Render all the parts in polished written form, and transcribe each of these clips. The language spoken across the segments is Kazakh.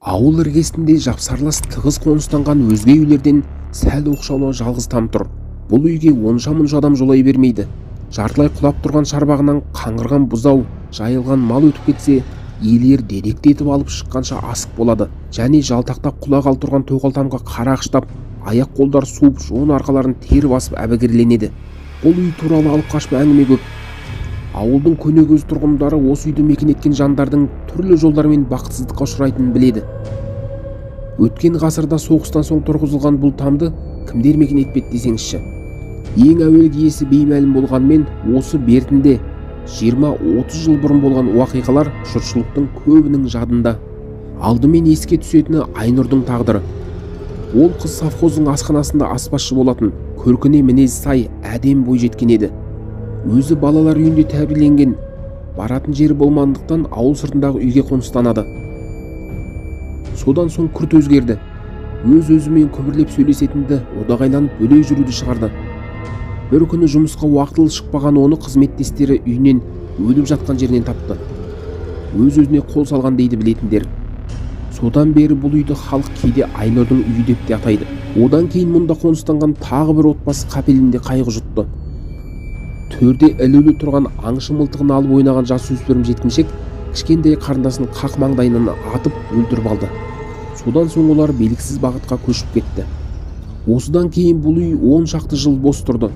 Ауыл іргесінде жапсарлас тығыз қоныстанған өзге үйлерден сәл оқшаулау жалғыз там тұр. Бұл үйге онша-мұнша адам жолай бермейді. Жартылай құлап тұрған шарбағынан қаңғырған бұзау, жайылған мал өтіп кетсе, иелері дедектетіп алып шыққанша асық болады. Және жалтақтап құлағалы тұрған тоқал тамға қарағыштап, аяқ қолдар суып, жон арқаларын тер басып әбігерленеді. Бұл үй туралы алып қашпа әңгіме көп. Ауылдың көнекөз тұрғындары осы үйді мекен еткен жандардың түрлі жолдармен бақытсыздыққа ұшырайтынын біледі. Өткен ғасырда соғыстан соң тұрғызылған бұл тамды кімдер мекен етпеді десеңізші. Ең әуелгі иесі беймәлім болғанмен, осы бертінде 20-30 жыл бұрын болған уақиғалар жұртшылықтың көбінің жадында. Алдымен еске түсетіні Айнұрдың тағдыры. Ол қыз совхоздың асханасында аспазшы болатын, көркіне мінез сай, әдем бой жеткен еді. Өзі балалар үйінде тәрбиеленген, баратын жері болмағандықтан ауыл сыртындағы үйге қоныстанады. Содан соң күрт өзгерді. Өз-өзімен күбірлеп сөйлесетінді, одағайланып бөлек жүруді шығарды. Бір күні жұмысқа уақытылы шықпаған оны қызметтестері үйінен өліп жатқан жерінен тапты. Өз-өзіне қол салған дейді білетіндер. Содан бері бұл үйді халық кейде Айнұрдың үйі деп те атайды. Одан кейін мұнда қоныстанған тағы бір отбасы қапелімде қайғы жұтты. Төрде ілулі тұрған аңшы мылтығын алып ойнаған жасөспірім жеткіншек кішкентай қарындасын қақ маңдайынан атып өлтіріп алды. Содан соң олар белгісіз бағытқа көшіп кетті. Осыдан кейін бұл үй 10 шақты жыл бос тұрды.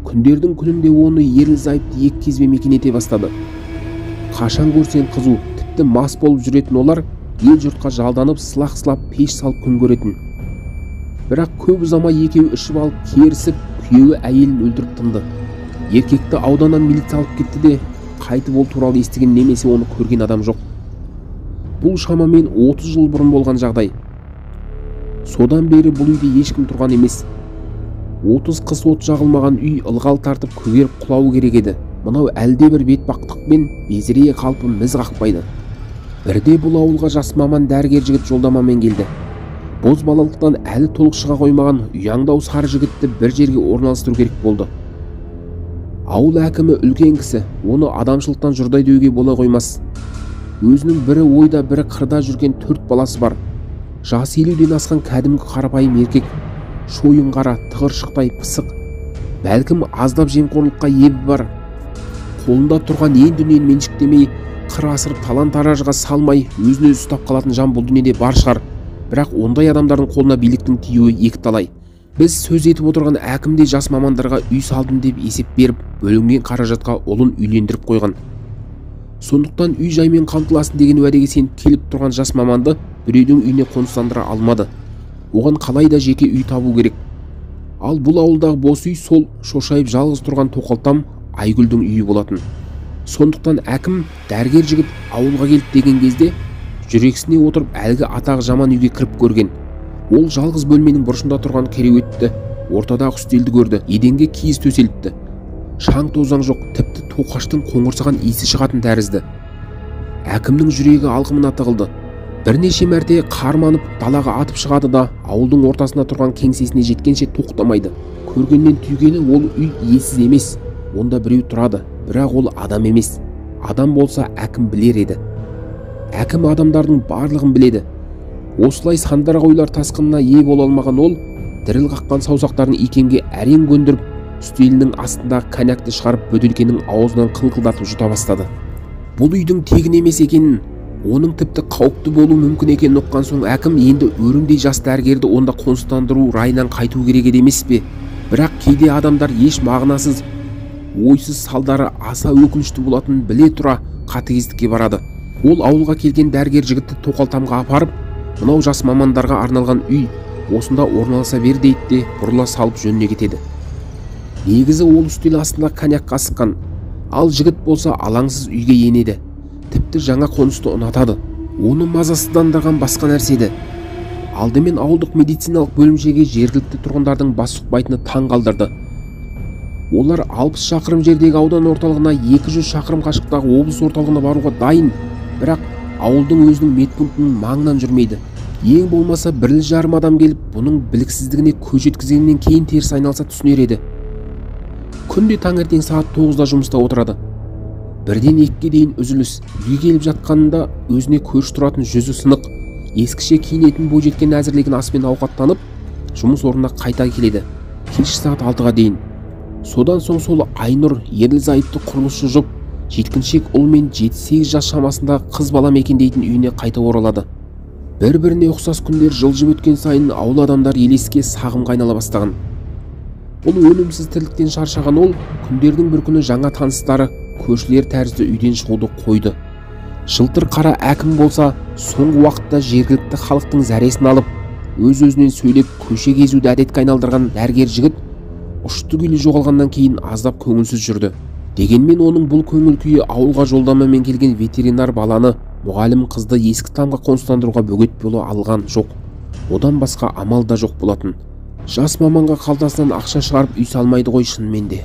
Күндердің күнінде оны ерлі-зайыпты екі кезбе мекен ете бастады. Қашан көрсең қызу, тіпті мас болып жүретін олар ел жұртқа жалданып, сылақ-сылап пеш салып күн көретін. Бірақ көп ұзамай екеуі ішіп алып керісіп, күйеуі әйелін өлтіріп тынды. Еркекті ауданнан милиция алып кетті де, қайтып ол туралы естіген немесе оны көрген адам жоқ. Бұл шамамен 30 жыл бұрын болған жағдай. Содан бері бұл үйде ешкім тұрған емес. 30 қыс от жағылмаған үй ылғал тартып көгеріп құлауы керек еді. Мынау әлде бір бетбақтықпен безірейе қалпы міз қақпайды. Бірде бұл ауылға жас маман дәрігер жігіт жолдамамен келді. Боз балалықтан әлі толық шыға қоймаған ұяңдау сары жігітті бір жерге орналастыру керек болды. Ауыл әкімі үлкен кісі, оны адамшылықтан жұрдай деуге бола қоймас. Өзінің бірі ойда, бірі қырда жүрген 4 баласы бар. Жасы 50-ден асқан кәдімгі қарапайым еркек, шойын қара, тығыршықтай пысық. Бәлкім аздап жемқорлыққа ебі бар. Қолында тұрған ен дүниені меншіктемей, қыр асырып талан-таражға салмай, өзін өзі ұстап қалатын жан бұл дүниеде бар шығар. Бірақ ондай адамдардың қолына биліктің тиюі екіталай. Біз сөз етіп отырған әкім де жас мамандарға үй салдым деп есеп беріп, бөлінген қаражатқа ұлын үйлендіріп қойған. Сондықтан үй жаймен қамтыласын деген уәдеге сеніп келіп тұрған жас маманды біреудің үйіне қоныстандыра алмады. Оған қалай да жеке үй табу керек. Ал бұл ауылдағы бос үй сол шошайып жалғыз тұрған тоқалтам Айгүлдің үйі болатын. Сондықтан әкім дәрігер жігіт ауылға келді деген кезде жүрексіне отырып әлгі атағы жаман үйге кіріп көрген. Ол жалғыз бөлменің бұрышында тұрған кереуетті, ортадағы үстелді көрді. Еденге киіз төселіпті. Шаң тозаң жоқ, тіпті тоқаштың қоңырсыған иісі шығатын тәрізді. Әкімнің жүрегі алқымына тығылды. Бірнеше мәрте қарманып далаға атып шығады да, ауылдың ортасында тұрған кеңсесіне жеткенше тоқтамайды. Көргеннен түйгені ол үй иесіз емес, онда біреу тұрады, бірақ ол адам емес. Адам болса әкім білер еді. Әкім адамдардың барлығын біледі. Осылай сандырақ ойлар тасқынына ие бола алмаған ол, діріл қаққан саусақтарын икемге әрең көндіріп, үстелінің астындағы коньякты шығарып бөтелкенің аузынан қылқылдатып жұта бастады. Бұл үйдің тегін емес екенін, оның тіпті қауіпті болуы мүмкін екенін ұққан соң әкім енді өрімдей жас дәрігерді онда қоныстандыру райынан қайту керек еді емес пе? Бірақ кейде адамдар еш мағынасыз, ойсыз салдары аса өкінішті болатынын біле тұра қатыгездікке барады. Ол ауылға келген дәрігер жігітті тоқал тамға апарып, мынау жас мамандарға арналған үй, осында орналаса бер дейді де бұрыла салып жөніне кетеді. Негізі ол үстел астында коньякқа асыққан, ал жігіт болса алаңсыз үйге енеді. Тіпті жаңа қонысты ұнатады. Оны мазасыздандырған басқа нәрсе еді. Алдымен ауылдық медициналық бөлімшеге жергілікті тұрғындардың бас сұқпайтыны таң қалдырды. Олар 60 шақырым жердегі аудан орталығына, 200 шақырым қашықтағы облыс орталығына баруға дайын, бірақ ауылдың өзінің медпунктінің маңынан жүрмейді. Ең болмаса 1,5 адам келіп, бұның біліксіздігіне көз жеткізгеннен кейін теріс айналса түсінер еді. Күнде таңертең сағат 9-да жұмыста отырады. Бірден 2-ге дейін үзіліс. Үйге келіп жатқанында өзіне көрші тұратын жүзі сынық, Ескіше киінетін бойжеткен әзірлеген аспен ауқаттанып, жұмыс орнына қайта келеді. Кешкі сағат 6-ға дейін. Содан соң сол Айнұр ерлі-зайыпты құрылысшы жұп жеткіншек ұл мен 7-8 жас шамасындағы қыз бала мекендейтін үйіне қайта оралады. Бір-біріне ұқсас күндер жылжып өткен сайын ауыл адамдар Елеске сағымға айнала бастаған. Бұл өнімсіз тірліктен шаршаған ол күндердің бір күні жаңа таныстары көршілер тәрізді үйден шығуды қойды. Жылтыр қара әкім болса, соңғы уақытта жергілікті халықтың зәресін алып, өз-өзінен сөйлеп көше кезуді әдетке айналдырған дәрігер жігіт ұшты күйлі жоғалғаннан кейін аздап көңілсіз жүрді. Дегенмен оның бұл көңіл күйі ауылға жолдамамен келген ветеринар баланы, мұғалім қызды ескі тамға қоныстандыруға бөгет бола алған жоқ. Одан басқа амал да жоқ болатын. Жас маманға қалтасынан ақша шығарып үй салмайды ғой шынымен де.